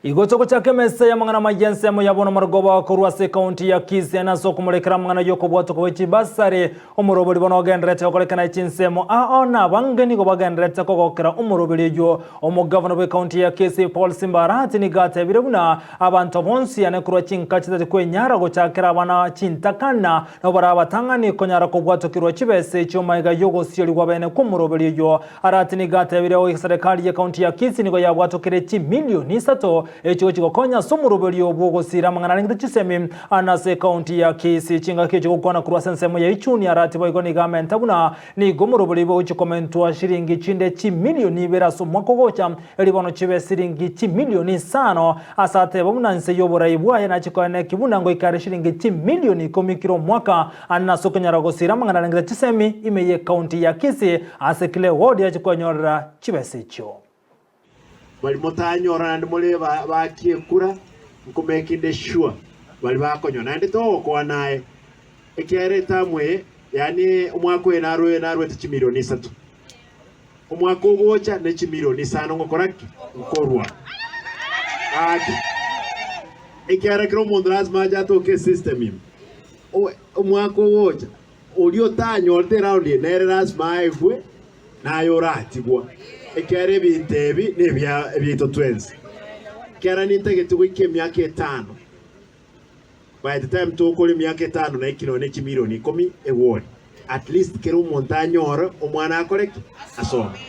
Igo togochaka emesa y'amang'ana amaya ensemo ya bono marogoba korwa ase ekaunti ya Kisii ase okomorekera amang'ana y'okobwatwa gwe chibasari. Omoroberi bono ogendererete gokorekana chinsemo ao na abange nigo bagendererete kogokera omoroberi oyio. Omogavana bw'ekaunti ya Kisii Paul Simba Arati nigo atebire buna abanto bonsi ane korwa chinka chitari kwenyara gochakera abana chintakana nabo bare abatang'ani konyara kobwatokirwa chibesa echio magega y'ogosiorigwa bene kw'omoroberi oyio. Arati nigo atebire goika serekari y'ekaunti ya Kisii nigo yabwatokire chimilioni isato echio chigokonya ase omoroberio bw'ogosiira amang'ana arengete chisemi ane ase ekaunti ya Kisii. Chingaki echio gokwana korwa ase ensemo ya Ichuni Arati boigo nigo amenta buna nigo omoroberio bogochia komentwa shiringi chinde chimilioni ibere ase omwaka ogocha erio bono chibe siringi chimilioni isano ase ateba buna inse y'oborai bwaye nachie koeneki buna ngoika are shiringi chimilioni ikomi kera omwaka Ande nase okonyara gosiira amang'ana arengete chisemi ime y'ecounty ya Kisii ase kila eward yache kwenyorera chibesa echio. Baria motanyora naende more baakie ekura, nkomekinde sure baria bakonyora naende togokwana aye, ekiagera etamu eye yaani omwaka oye narwe narwete chimilioni isato, omwaka ogocha ne chimilioni isano ngokora ki? Nkorwa. Gaki ekiagera kera omonto lazima ache atoke esystem ime. Omwaka ogocha, oria otanyorete eraundi eye nere lasima aegwe, naye oratigwa, ekiagera ebinto ebi nebiaito twensi. Ekiagera nintagete goika emiaka etano, by the time tokora emiaka etano naiki nonya ne chimilioni ikomi egori, at least kera omonto anyore omwana akore ki? Asome.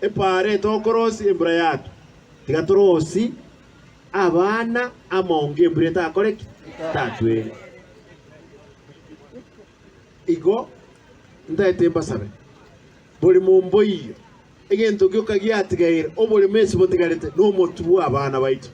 Epaara etokorosia embura yatwa, tiga torosie Abana amaongo embura etakore ki? Etatwere. Igo ntaete mbasabe, borimo mboiyo, egento gioka giatigaire, oborimo ase botigarete nomotwe bw'abana baito.